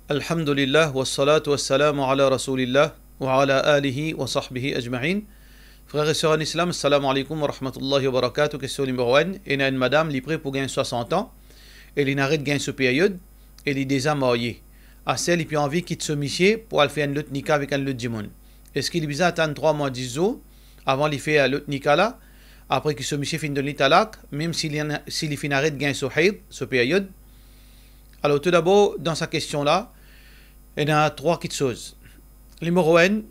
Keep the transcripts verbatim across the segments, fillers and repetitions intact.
Alhamdulillah, wassalatu wassalamu ala Rasoulillah, wa ala alihi wa sahbihi ajmain. Frer e ser an Islam, assalamu alaikum wa rahmatullahi wa barakatuh. Kestion nimero enn, ena enn madam, li pre pou gagn swasant an, e li inn aret gagn so peryod, e li deza marye. Aster li pe anvi kit so misie pou al fer enn lot nika avek enn lot dimoun. Eski li bizin atann trwa mwa dis zour avan li fer lot nika la, apre ki so misie finn donn li talak, mem si li, si li finn aret gagn so hayd, so peryod? Alor, toudabor, dan sa kestion la, ena trwa kiksoz. Nimero enn,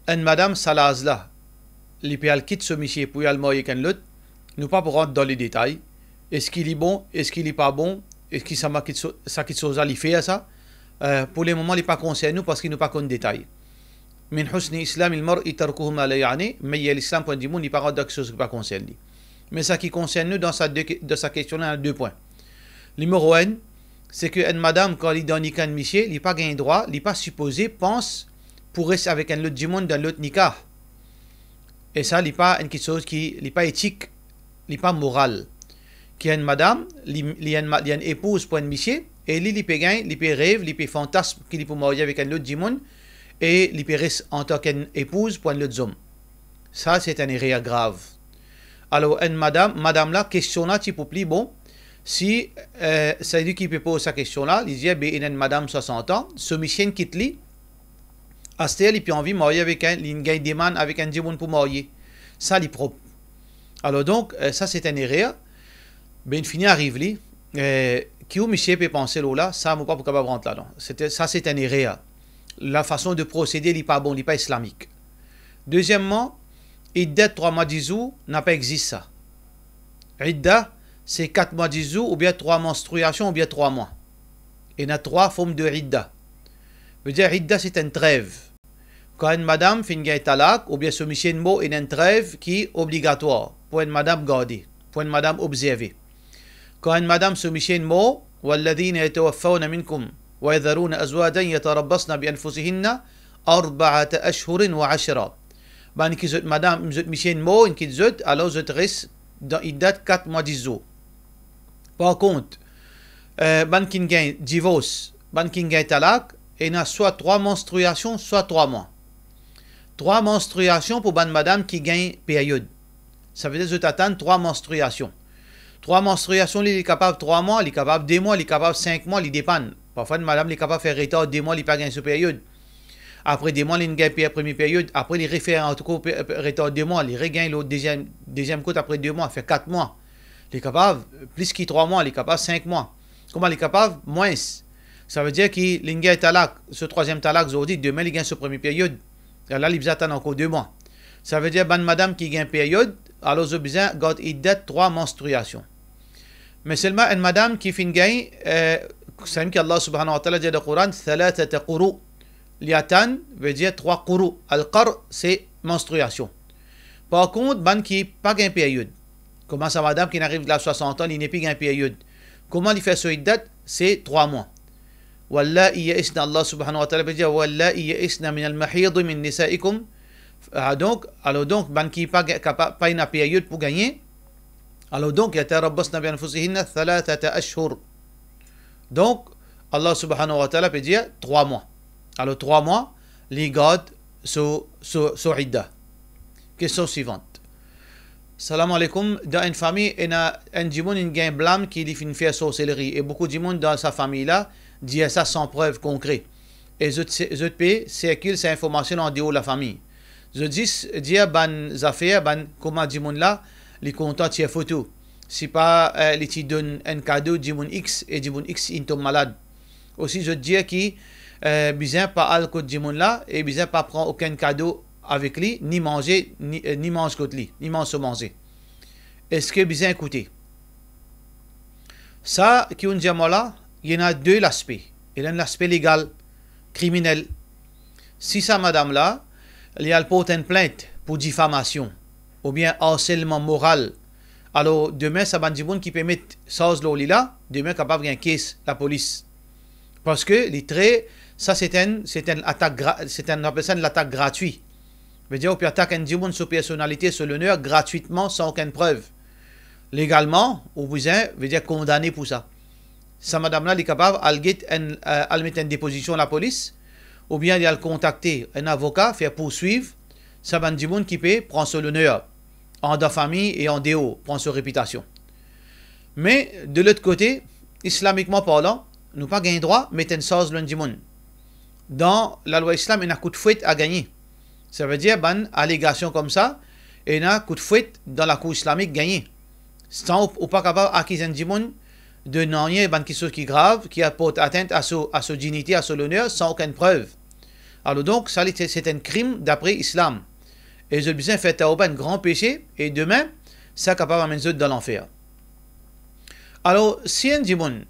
enn madam sa laz la, li pe al kit so misie pou li al marye ek enn lot, nou pa pou rant dan le detay. Eski li bon? Eski li pa bon? Eski sa ma kikso-, sa kiksoz la li fer sa? Eh, pou lemoman, li pa konsern nou parski nou pa konn detay. Min husni islamil mar'i tarkuhu ma la ya'ni, meyer lislam pou enn dimoun, li pa rant dan kiksoz ki pa konsern li. Me sa ki konsern nou dan sa de, dan sa kestion la, ena de pwin. Nimero enn, se ki enn madam, kan li dan nika enn misie, li pa gagn drwa, li pa sipoze pans pou res avek enn lot dimoun dan lot nika. E sa, li pa enn kiksoz ki, li pa etik, li pa moral. Ki enn madam, li, li enn ma-, li enn epouz pou enn misie, e li, li pe gagn, li pe rev, li pe fantasm ki li pou marye avek enn lot dimoun, e li pe res antan ki enn epouz pou enn lot zom. Sa, se enn erer grav. Alor, enn madam, madam la, kestion la ti pou pli bon, si, eh, seki pe poz sa kestion la, li dir, be, ena enn madam swasant an, so misie inn kit li, aster li pe anvi marye avek enn, li inn gagn demann avek enn dimoun pou marye. Sa, li prop. Alor donk, eh, sa, se enn erer. Be, inn fini ariv li, eh, ki ou misie pe panse lor la, sa, mo pa pou kapav rant ladan. Se, sa, se enn erer. Lafason de prosede, li pa bon, li pa islamik. Dezieman, iddat trwa mwa dis zour, napa exis sa. Idda, se kat mwa dis zour, oubien trwa manstriasion, oubien trwa mwa. Ena trwa form de idda. Vedir, idda, se enn trev. Kan enn madam finn gagn talak, oubien so misie inn mor, ena enn trev ki obligatwar pou enn madam garde, pou enn madam obzerve. Kan enn madam so misie inn mor, والذين يتوفون منكم ويذرون أزواجا يتربصن بأنفسهن أربعة أشهر وعشرا. Bann ki zot madam, zot misie inn mor, inn kit zot, alor zot res dan iddat kat mwa dis zour. Par kont, eh, bann ki'nn gagn divors, bann ki'nn gagn talak, ena swa trwa manstriasion, swa trwa mwa. Trwa manstriasion pou bann madam ki gagn peryod. Savedir zot atann trwa manstriasion. Trwa manstriasion, li, li kapav trwa mwa, li kapav de mwa, li kapav sink mwa, li depann. Parfwa, enn madam, li kapav fer retar de mwa, li pa gagn so peryod. Apre de mwa, li gagn per-, premie peryod. Apre, li refer ankor pe-, pe-, retar de mwa, li regagn lor deziem, deziem kot apre de mwa, fer kat mwa. Li kapav plis ki trwa mwa, li kapav sink mwa. Kouma li kapav mwins? Savedir ki li gagn talak, so trwaziem talak zordi, demin li gagn so premie peryod. Lerla li bizin atann ankor de mwa. Savedir bann madam ki gagn peryod, alor zot bizin gard iddat trwa manstriasion. Me selman enn madam ki finn gagn, eh, samem ki Allah Subhanahu wa Ta'ala dir dan Koran, thalathata quru. Li atann, vedir trwa quru. Al-qar, se manstriasion. Par kont, bann ki pa gagn peryod, kouma sa madam ki inn ariv la swasant an, li nepli gagn peryod. Kouma li fer so iddat? Se trwa mwa. Walla'i ya'isna, Allah Subhanahu wa Ta'ala pe dir, walla'i ya'isna minal mahidi min nisa'ikum. Ah, donk, alor donk, bann ki pa ga-, kapa-, pa ena peryod pou gagne, alor donk, yatarabbasna bi anfusihinna thalathata ashhur. Donk, Allah Subhanahu wa Ta'ala pe dir trwa mwa. Alor, trwa mwa, li gard so, so, so idda. Kestion swivant. Salam aleykoum. Dan enn fami, ena enn dimoun inn gagn blam ki li finn fer sorselri, e boukou dimoun dan sa fami la dir sa san prev konkre. E zot se-, zot pe sirkil sa informasion andeor lafami. Zot zis dir bann zafer, bann kouma dimoun la, li kontan tir foto. Sipa, eh, li ti donn enn kado dimoun X e dimoun X inn tom malad. Osi, zot dir ki, eh, bizin pa al kot dimoun la e bizin pa pran okenn kado avek li, ni manze, ni, eh, ni manz kot li, ni manz so manze. Eski bizin ekoute? Sa ki ou'nn dir mwa la, ena de laspe. Ena enn laspe legal, kriminel. Si sa madam la, li al port enn plint pou difamasion oubien arselman moral, alor demin sa bann dimoun ki pe met sarz lor li la, demin kapav gagn kes lapolis. Parski li tre, sa se enn, se enn atak gra-, se enn, nou apel sa enn latak gratwi. Vedir, ou pe atak enn dimoun so personalite, so loner, gratwitman, san okenn prev. Legalman, ou bizin, vedir, kondane pou sa. sa madam la, li kapav al get enn, eh, al met enn depozision lapolis, oubien li al kontakte enn avoka, fer pourswiv sa bann dimoun ki pe pran so loner andan fami e andeor, pran so repitasion. Me, de lot kote, islamikman parlan, nou pa gagn drwa met enn sarz lor enn dimoun. Dan lalwa islam, ena kout fwet a gagne. Savedir bann alegasion koumsa, ena kout fwet dan lakour islamik gagne. San ou, ou pa kapav akiz enn dimoun de nanye, bann kiksoz ki grav, ki aport atent a so, a so dignite, a so loner, san okenn prev. Alor donk, sa li, se, se enn krim dapre islam. E zot bizin fer tawba, enn gran pese, e demin, sa kapav amenn zot dan lanfer. Alor, si enn dimoun,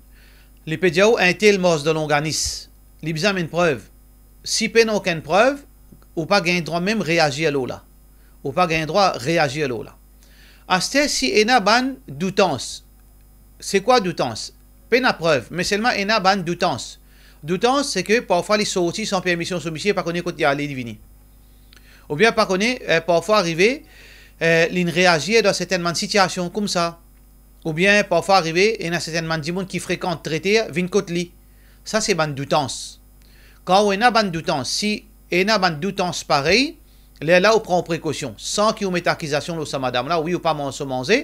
li pe dir ou entel mars dan longanis, li bizin amenn prev. Si pena okenn prev, ou pa gagn drwa mem reazir lor la. Ou pa gagn drwa reazir lor la. Aster, si ena bann doutans, se kwa doutans? Pena prev, me selman ena bann doutans. Doutans, se ke parfwa li sorti san permision so misie, pa kone kot li ale, li vini. Oubien pa kone, eh, parfwa arive, eh, linn reazir dan sertenn bann sitiasion koumsa. Oubien parfwa arive, ena sertenn bann dimoun ki frekant, trete, vinn kot li. Sa se bann doutans. Kan ou ena bann doutans, si ena bann doutans parey, lerla ou pran prekosion, san ki ou met akizasion lor sa madam la, wi, ou pa manz so manze,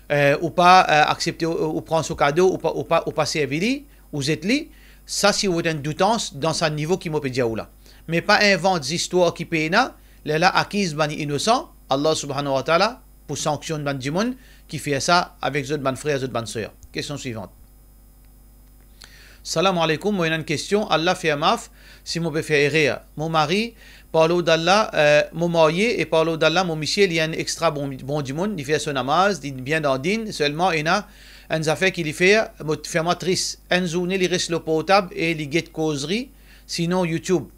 eh, ou pa, eh, aksepte, ou, ou pran so kado, ou pa, ou pa, ou pa servi li, ou zet li, sa si ou ena enn doutans dan sa nivo ki mo pe dir ou la. Me pa invant zistwar ki pena, lerla akiz bann inosan, Allah Subhanahu wa Ta'ala pou sanksionn bann dimoun ki fer sa avek zot bann frer, zot bann ser. Kestion swivant. Salam aleykoum, mo ena enn kestion, Allah fer maf si mo pe fer erer. Mo mari, par lord Allah, eh, mo marye e par lord Allah, mo misie, li enn extra bon, bon dimoun, li fer so namaz, li bien dan din, selman ena enn zafer ki li fer, mo, fer mwa tris. Enn zourne, li res lor portab e li get kozri, sinon YouTube.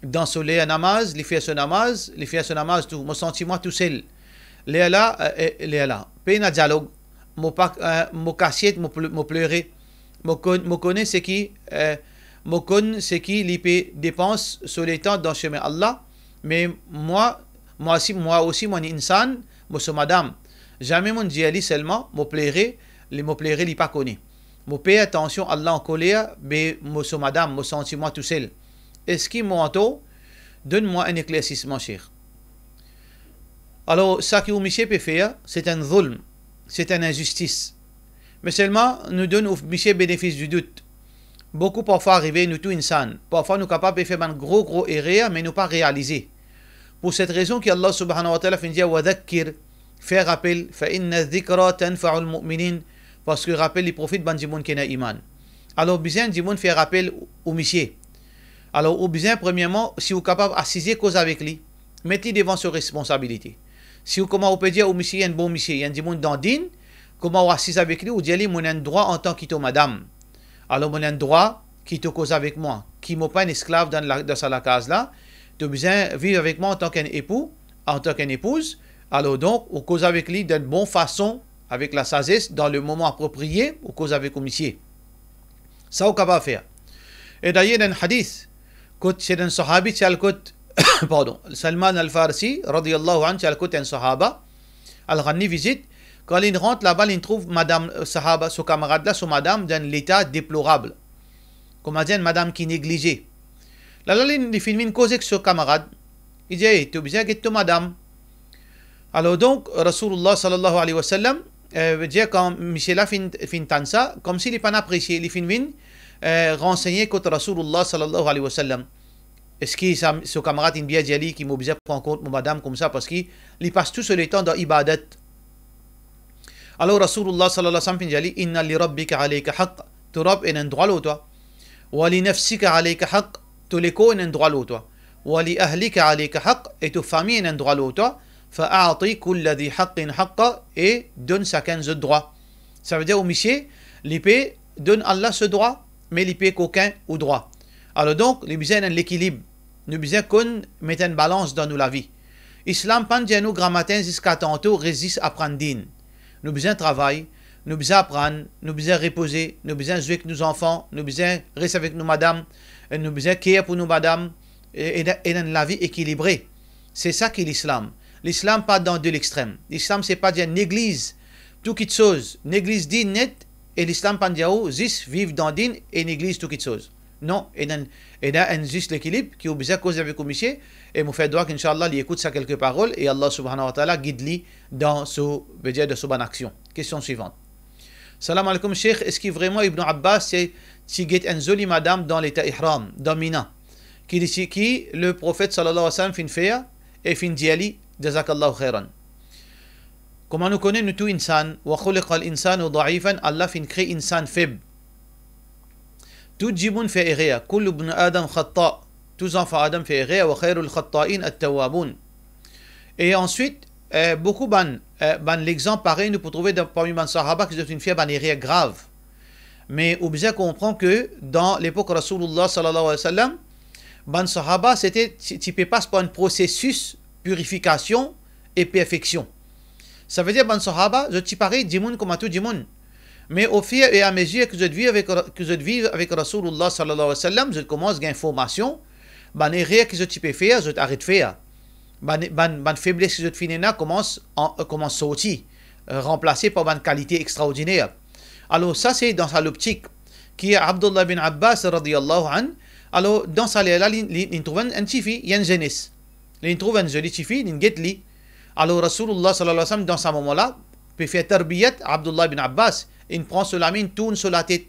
Dan so ler namaz, li fer so namaz, li fer so namaz tou. Mo santi mwa tousel. Lerla, eh, eh, lerla. Pena dialog. Mo pa, eh, mo kasiet, mo ple-, mo plere. Mo konn, mo kone seki, eh, mo konn seki li pe depans so letan dan semin Allah, me mwa, mwa osi, mwa osi mo enn insan, mo so madam. Zame monn dir li selman, mo plere, li, mo plere, li pa kone. Mo per tansion al ankoler, be mo so madam, mo santi mwa tousel. Eski mo antor? Donn mwa enn eklersisman, Sheikh. Alor, sa ki ou misie pe fer, se enn zulm, se enn inzistis. Me selman, nou donn ou misie benefis di dout. Boukou parfwa arive, nou tou insan. Parfwa nou kapav pe fer bann gro, gro erer, me nou pa realize. Pou set rezon ki Allah Subhanahu wa Ta'ala finn dir, "Wa dhakkir", fer rapel, "fa inna dhikra tanfa'ul mu'minin", parski rapel li profit bann dimoun ki ena iman. Alor, bizin dimoun fer rapel ou misie. Alor, ou bizin, premierman, si ou kapav asize koz avek li, met li devan so responsabilite. Si ou, kouma ou pe dir, ou misie enn bon misie, enn dimoun dan din, kouma ou asiz avek li, ou dir li, "Mo ena enn drwa antan ki to madam. Alor, mo ena enn drwa ki to koz avek mwa, ki mo pa enn esklav dan la, dan sa lakaz la. To bizin viv avek mwa antan ki enn epou, antan ki enn epouz." Alor donk, ou koz avek li dan bon fason, avek lasazes, dan le moman apropriye, ou koz avek ou misie. Sa ou kapav fer. E dayer, dan enn hadis, kot se enn sahabi ti al kot, pardon, Salman Al-Farsi, radiyallahu anhu, ti al kot enn sahaba, al rann li vizit. Kan linn rant laba, linn trouv madam, eh, sahaba, so kamarad la, so madam, dan enn leta deplorab. Kouma dir, enn madam ki neglize. Lerla li, li finn vinn koze ek so kamarad, li dir, "Ey, to bizin get to madam." Alor donk, Rasoulullah sallallahu alayhi wa sallam, eh, vedir kan misie la finn, finn tann sa, koumsi li pa'nn apresie, li finn vinn, eh, ransegne kot Rasoulullah sallallahu alayhi wa sallam. Eski sa, so kamarad inn bien dir li ki mo bizin pran kont mo madam koumsa, parski li pas tou so letan dan ibadat. Alor Rasoulullah sallallahu alayhi wa sallam finn dir li, "Inna li rabbika alayka haqq", to Rab ena enn drwa lor twa. "Wa li nafsika alayka haqq", to lekor ena enn drwa lor twa. "Wa li ahlika alayka haqq", e to fami ena enn drwa lor twa. "Fa a'ti kulla dhi haqqin haqqa", e donn sakenn zot drwa. Savedir ou misie, li pe donn Allah so drwa, me li pe kokin ou drwa. Alor donk, li bizin ena enn lekilib. Nou bizin konn met enn balans dan nou lavi. Islam pa'nn dir nou gramatin ziska tanto, res zis aprann din. Nou bizin travay, nou bizin aprann, nou bizin repoze, nou bizin zwe ek nou zanfan, nou bizin res avek nou madam, e nou bizin care pou nou madam, e, e, e enn lavi ekilibre. Se sa ki Lislam. Lislam pa dan de lextrem. Lislam se pa dir negliz tou kitsoz, negliz din net, e Lislam pa'nn dir ou zis viv dan din e negliz tou kitsoz. Non, ena, ena enn zis lekilib ki ou bizin koz avek ou misie, e mo fer dwa ki, inshallah, li ekout sa kelke parol, e Allah subhanahu wa ta'ala gid li dan so, vedir dan so bann aksion. Kestion swivant. Salam alaikum, Sheikh, eski vreman Ibn Abbas ti, ti get enn zoli madam dan leta ihram, dan Mina, ki li ti, ki Leprofet, sallallahu alayhi wa sallam, finn fer e finn dir li, jazakallahu khairan? Kouma nou kone, nou tou insan, wa khuliqal insanu daifan, Allah finn kre insan feb. Tou dimoun fer erer, kullu bni Adam khata, tou zanfan Adam fer erer, wa khairul khatain at-tawwabun. E answit, eh, boukou bann, eh, bann lexanp parey nou pou trouve dan, parmi bann sahaba ki zot finn fer bann erer grav. Me ou bizin konpran ke dan lepok Rasoulillah, sallallahu alayhi wa sallam, bann sahaba, sete, ti, ti pe pas par enn prosesis pirifikasion e perfeksion. Savedir bann sahaba, zot ti parey dimoun kouma tou dimoun. Me o fir e a mezir ki zot viv avek, ki zot viv avek Rasoulillah, sallallahu alayhi wa sallam, zot koumans gagn formasion, bann erer ki zot ti pe fer, zot aret fer. Bann, bann, bann febles ki zot finn ena koumans an, koumans sorti, ranplase par bann kalite extraordiner. Alor, sa se dan sa loptik ki Abdullah bin Abbas, radiyallahu anhu, alor, dan sa ler la, li, li, li trouv enn, enn tifi, enn zenes. Li trouv enn zoli tifi, li get li. Alor, Rasoulillah, sallallahu alayhi wa sallam, dan sa moman la, pe fer tarbiyat Abdullah bin Abbas, li pran so lame, li tourn so latet,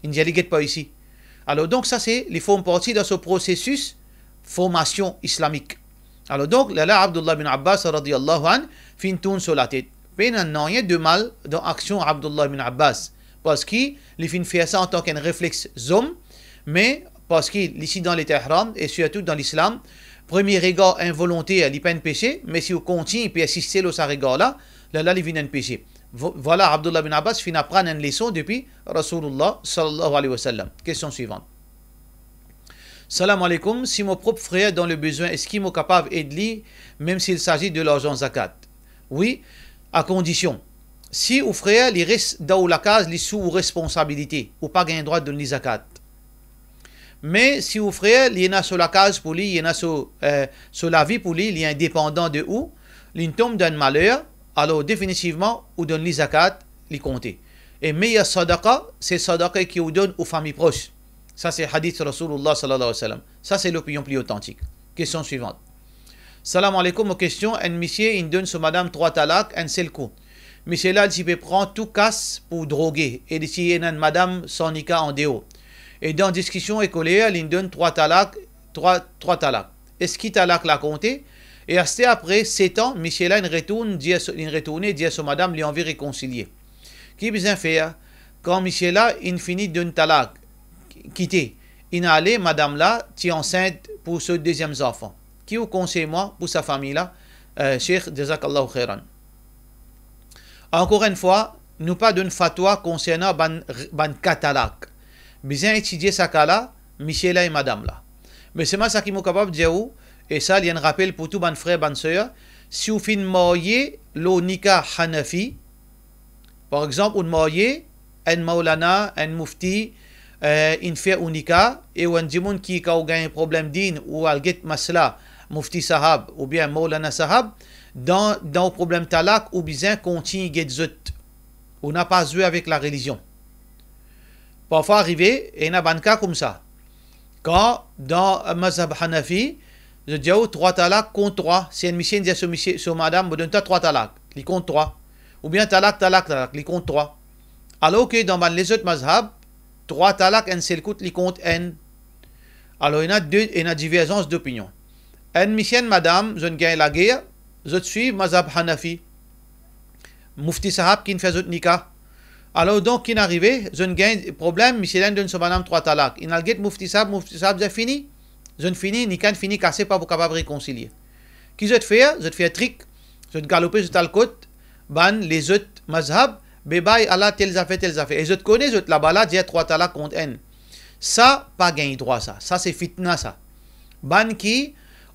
li dir li, get par isi. Alor, donk, sa se, li form parti dan so prosesis formasion islamik. Alor, donk, lerla Abdullah bin Abbas, radiyallahu anhu, finn tourn so latet. Pena nanye de mal dan aksion Abdullah bin Abbas, parski li finn fer sa antan ki enn reflex zom, me parski li ti dan leta ihram, e sirtou dan Lislam, premie regar involonter, li pa enn pese, me si ou kontign persiste lor sa regar la, lerla li vinn enn pese. Vo-, vwala, Abdullah bin Abbas finn aprann enn leson depi Rasoulillah, sallallahu alayhi wa sallam. Kestion swivant. Salam alaikum, si mo prop frer dan le bizwin, eski mo kapav ed li, mem si il s'agit de larzan zakat? Wi, a kondision, si ou frer, li res dan ou lakaz, li sou ou responsabilite, ou pa gagn drwa donn li zakat. Me si ou frer, li ena so lakaz pou li, li ena so, eh, so lavi pou li, li indepandan de ou, li tom dan enn maler, alor definitivman, ou donn li zakat, li konte. E meyer sadaqa, se sadaqa ki ou donn ou fami pros. Sa se hadith Rasoulillah, sallallahu alayhi wa sallam. Sa se lopinion pli otantik. Kestion swivant. Salam alaikum, mo kestion, enn misie inn donn so madam trwa talak enn sel kou. Misie la, li ti pe pran tou kas pou droge, e li ti ena enn madam san nika andeor. E dan diskision e koler, li inn donn trwa talak, trwa, trwa talak. Eski talak la konte? E aster apre set an, misie la inn retourn dir so, inn retourne dir so madam li anvi rekonsilie. Ki bizin fer? Kan misie la inn fini donn talak, kite, inn ale, madam la ti ansint pou so deziem zanfan. Ki ou konsey mwa pou sa fami la, eh, Sheikh, jazakallahu khairan. Ankor enn fwa, nou pa donn fatwa konsernan bann, bann ka talak. Bizin etidie sa ka la, misie la e madam la. Me selman sa ki mo kapav dir ou, e sa li enn rapel pou tou bann frer, bann ser, si ou finn marye lor nika Hanafi, par exanp, ou marye, enn Maulana, enn Mufti, eh, inn fer ou nika, e ou enn dimoun ki, kan ou gagn problem din, ou al get Masla, Mufti Sahab, oubien Maulana Sahab, dan, dan ou problem talak, ou bizin kontign get zot. Ou napa zwe avek larelizion. Parfwa arive, ena bann ka koumsa. Kan dan mazhab Hanafi, zot dir ou trwa talak kont trwa. Si enn misie inn dir so misie, so madam, mo donn twa trwa talak, li kont trwa. Oubien talak, talak, talak, li kont trwa. Alor ki dan bann lezot mazhab, trwa talak enn sel kout, li kont enn. Alor ena de, ena diverzans dopinion. Enn misie, enn madam, zot gagn lager, zot swiv mazhab Hanafi. Mufti Sahab ki'nn fer zot nika. Alor donk, ki'nn arive, zot gagn problem, misie la inn donn so madam trwa talak. Inn al get Mufti Sahab, Mufti Sahab dir fini. Zot fini, nika inn fini, kase, pa pou kapav rekonsilie. Ki zot fer? Zot fer trik, zot galope, zot al kot bann lezot mazhab, be bay, ala tel zafer, tel zafer. E zot kone, zot laba la dir trwa talak kont enn. Sa pa gagn drwa sa. Sa se fitna sa. Bann ki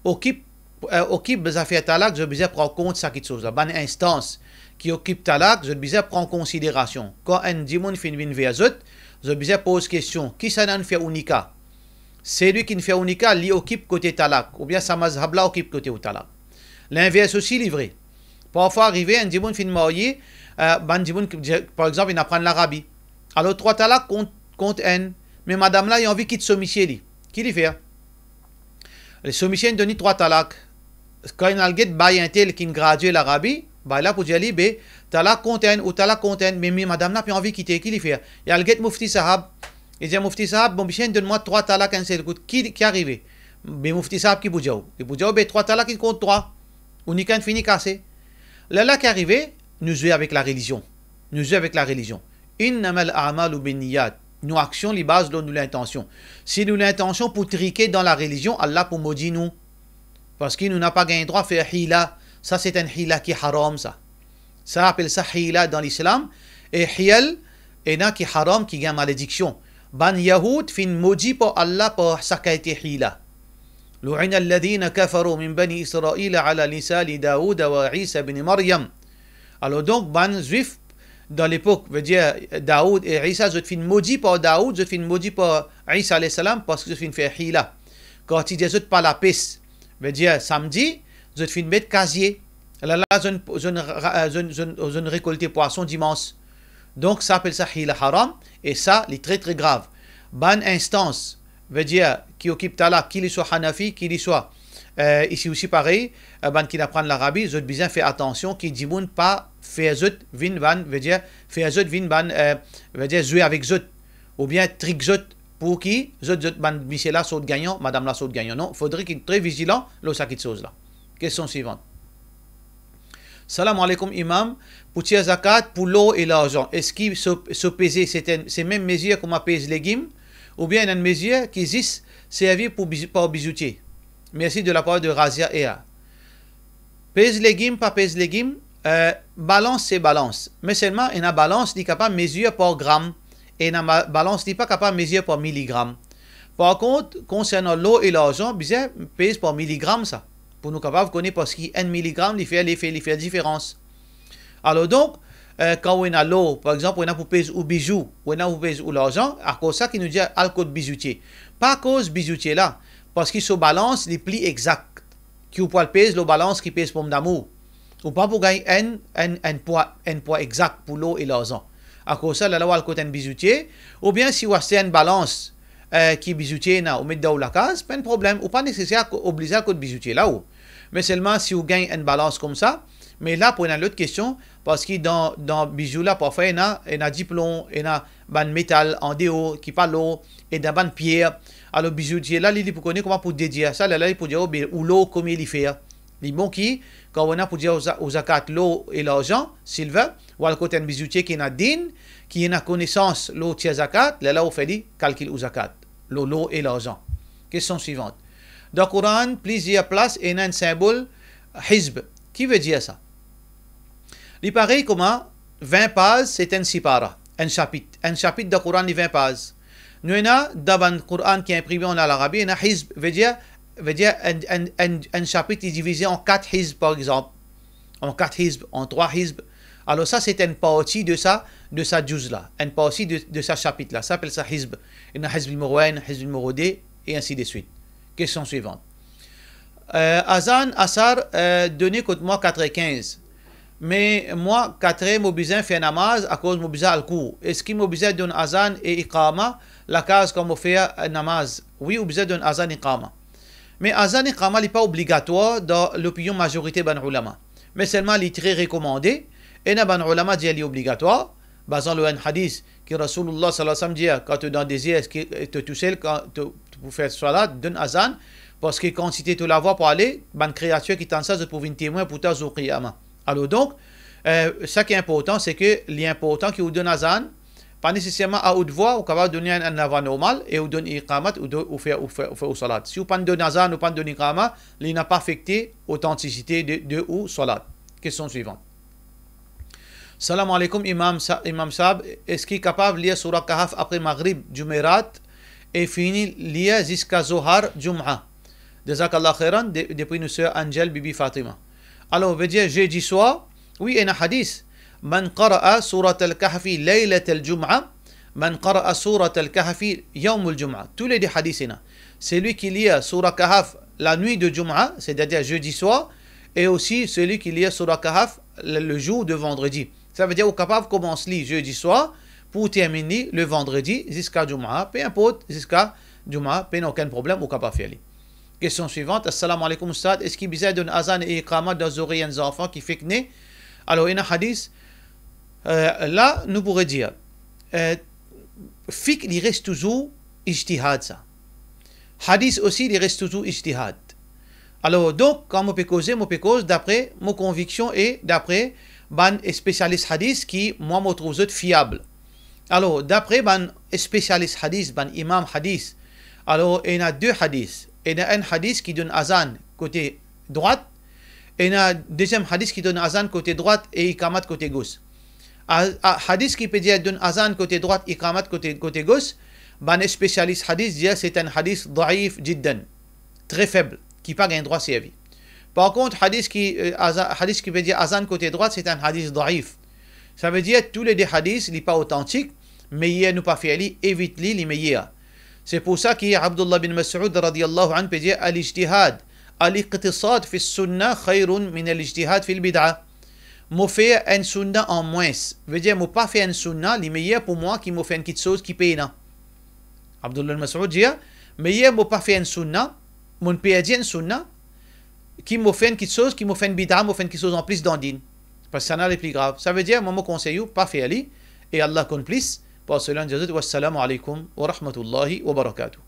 okip, eh, okip zafer talak, zot bizin pran kont sa kitsoz la. Bann instans ki okip talak, zot bizin pran konsiderasion. Kan enn dimoun finn vinn ver zot, zot bizin poz kestion, kisannla inn fer ou nika? Selwi ki'nn fer ou nika, li okip kote talak, oubien sa mazhab la okip kote ou talak. Linvers osi, li vre. Parfwa arive, enn dimoun finn marye, eh, bann dimoun ki, par exanp, inn aprann Larabi. Alor, trwa talak kont, kont enn, me madam la, li anvi kit so misie li. Ki li fer? So misie inn donn li trwa talak. Kan li al get bay entel ki'nn gradie Larabi, bay la pou dir li, be, talak kont enn ou talak kont enn, me, me madam la pe anvi kite, ki li fer? Li al get mufti sahab, li dir, mufti sahab, mo misie inn donn mwa trwa talak enn sel kout, ki, ki arive? Be mufti sahab ki pou dir ou? Li pou dir ou, be, trwa talak inn kont trwa, ou nikann fini kase. Lerla ki arive, nou zwe avek larelizion. Nou zwe avek larelizion. Innamal a'malu binniyat. Nou aksion li baz lor nou lintansion. Si nou lintansion pou trike dan larelizion, Allah pou modi nou. Parski nou napa gagn drwa fer hila. Sa se enn hila ki haram sa. Sa apel sa hila dan Lislam. E hiyal, ena ki haram, ki gagn malediksion. Bann Yahoud finn modi par Allah par sa kalite hila. Lu'ina alladhina kafaru min bani Israila ala lisani Daouda wa Isa bin Maryam. Alor donk, bann Zwif dan lepok, vedir Daoud e Isa, zot finn modi par Daoud, zot finn modi par Isa alayhi salam, parski zot finn fer hila. Kan ti dir zot pa lapes, vedir samdi, zot finn met kazie. Lerla zot, zot, zot, zot, zot rekolte pwason dimans. Donk, sa apel sa hila haram, e sa, li tre, tre grav. Bann instans, vedir, ki okip talak, ki li swa Hanafi, ki li swa, eh, isi osi parey, eh, bann ki'nn aprann Larabi, zot bizin fer atansion ki dimoun pa fer zot vinn bann, vedir, fer zot vinn bann, eh, vedir, zwe avek zot, oubien trik zot, pou ki zot, zot bann misie la sort gagnan, madam la sort gagnan. Non, fodre ki tre vizilan lor sa kiksoz la. Kestion swivan. Salam aleykoum, Imam. Pou tir zakat pou lor e larzan, eski so, so peze, se enn, se mem mezir kouma pez legim, oubien ena enn mezir ki zis servi pou biz-, par bizoutie? Mersi, de la par de Razia Ea. Pez legim, pa pez legim, eh, balans se balans. Me selman, ena balans, li kapav mezir par gram. Ena ma-, balans, li pa kapav mezir par miligram. Par kont, konsernan lor e larzan, bizin pez par miligram sa. Pou nou kapav kone, parski enn miligram, li fer lefe, li fer diferans. Alor donk, eh, kan ou ena lor, par exanp, ou ena pou pez ou bizou, ou ena pou pez ou larzan, akoz sa ki nou dir al kot bizoutie. Pa akoz bizoutie la, parski so balans, li pli exak. Ki ou pou al pez lor balans ki pez pomdamour. Ou pa pou gagn enn, enn, enn pwa, enn pwa exak pou lor e larzan. Akoz sa, lerla ou al kot enn bizoutie, oubien si ou aste enn balans, eh, ki bizoutie ena, ou met dan ou lakaz, pa enn problem, ou pa neseser ko-, oblize al kot bizoutie la ou. Me selman si ou gagn enn balans koumsa, me la pou ena lot kestion, parski dan, dan bizou la, parfwa ena, ena diplon, ena bann metal andeor ki pa lor, ena bann pier. Alor bizoutie la, li, li pou kone kouma pou dedir sa, lerla li pou dir ou, be, ou lor komie li fer. Li bon ki, kan ou ena pou dir ou za-, ou zakat lor e larzan, silver, ou al kot enn bizoutie ki ena din, ki ena konesans lor tir zakat, lerla ou fer li kalkil ou zakat lor lor e larzan. Kestion swivan. Dan Koran, plizier plas ena enn sinbol hizb. Ki vedir sa? Li parey kouma vin paz, se enn sipara, enn sapit. Enn sapit dan Koran, li vin paz. Nou ena dan bann Koran ki inprime an larabi, ena hizb, vedir, vedir enn, enn, enn, enn sapit, li divize an kat hizb, par exanp. An kat hizb, an trwa hizb. Alor sa, se enn parti de sa, de sa juz la. Enn parti de, de sa sapit la. Sa apel sa hizb. Ena hizb nimero enn, hizb nimero de, e ainsi de suite. Kestion swivan. Eh, azan asar, eh, done kot mwa kat er kinz. Me mwa, kat er, mo bizin fer namaz akoz mo bizin al kour. Eski mo bizin donn azan e iqama lakaz kan mo fer, eh, namaz? Wi, ou bizin donn azan, iqama. Me azan, iqama, li pa obligatwar dan lopinion mazorite bann oulama. Me selman li tre rekomande, ena bann oulama dir li obligatwar, bazan lor enn hadis ki Rasoulillah sallallahu alayhi wa sallam dir, kan to dan dezer, eski to tousel, kan to, to pou fer swalat, donn azan, parski kantite to lavwa pou ale, bann kreatir ki tann sa, zot pou vinn temwin pou twa zour qiyama. Alor donk, eh, sa ki inportan, se ke li inportan ki ou donn azan, pa neseserman a out vwa, ou kapav donn enn, enn lavwa normal, e ou donn iqamat, ou do-, ou fer, ou fer, ou fer ou swalat. Si ou pa'nn donn azan, ou pa'nn donn iqama, li napa afekte otantisite de, de ou swalat. Kestion swivan. Salam aleykoum, Imam Sa-, Imam Saab, eski kapav lir Soura Kahf apre Maghrib, Jumerat, e fini lir ziska Zohar, Jum'a? Jazakallah khairan, de-, depi nou ser Angel Bibi Fatima. Alor, vedir zedi swar, wi, ena hadis, "Man qara'a Suratal Kahfi laylatal Jum'a, man qara'a Suratal Kahfi yawmal Jum'a." Toulede hadis ena. Selwi ki lir Soura Kahf lanwit de Jum'a, setadir zedi swar, e osi selwi ki lir Soura Kahf le, le zour de vandredi. Savedir ou kapav koumans li zedi swar, pou terminn li le vandredi ziska Juma, pe inport, ziska Juma, pena okenn problem, ou kapav fer li. Kestion swivan, Assalamu alaikum Ustad, eski bizin donn azan e iqamat dan zorey enn zanfan ki fek ne? Alor, ena hadis, eh, la, nou pourre dir, eh, fik li res touzour ijtihad sa. Hadis osi, li res touzour ijtihad. Alor, donk, kan mo pe koze, mo pe koz dapre mo konviksion e dapre bann spesialis hadis ki mwa mo trouv zot fiab. Alor, dapre bann spesialis hadis, bann imam hadis, alor, ena de hadis. Ena enn hadis ki donn azan kote drwat, ena deziem hadis ki donn azan kote drwat e ikamat kote gos. A, a, hadis ki pe dir donn azan kote drwat, ikamat kote, kote gos, bann spesialis hadis dir se enn hadis daif jiddan, tre feb, ki pa gagn drwa servi. Par kont, hadis ki, eh, aza-, hadis ki pe dir azan kote drwat, se enn hadis daif. Savedir, toule de hadis, li pa otantik, meyer nou pa fer li, evit li, li meyer. Se pou sa ki Abdullah bin Mas'ud radiyallahu anhu pe dir, "Al-ijtihad, al-iqtisad fi sunna khayrun min al-ijtihad fil bid'a." Mo fer enn sunna an mwins, vedir mo pa fer enn sunna, li meyer pou mwa ki mo fer enn kiksoz ki pena. Abdullah bin Mas'ud dir, meyer mo pa fer enn sunna, mo perdi enn sunna, ki mo fer enn kiksoz, ki mo fer enn bid'a, mo fer enn kiksoz anplis dan din. Parski sannla li pli grav. Savedir, mwa mo konsey ou, pa fer li, e Allah konn plis, par sela nou dir zot, wassalamu alaikum wa rahmatullahi wa barakatuh.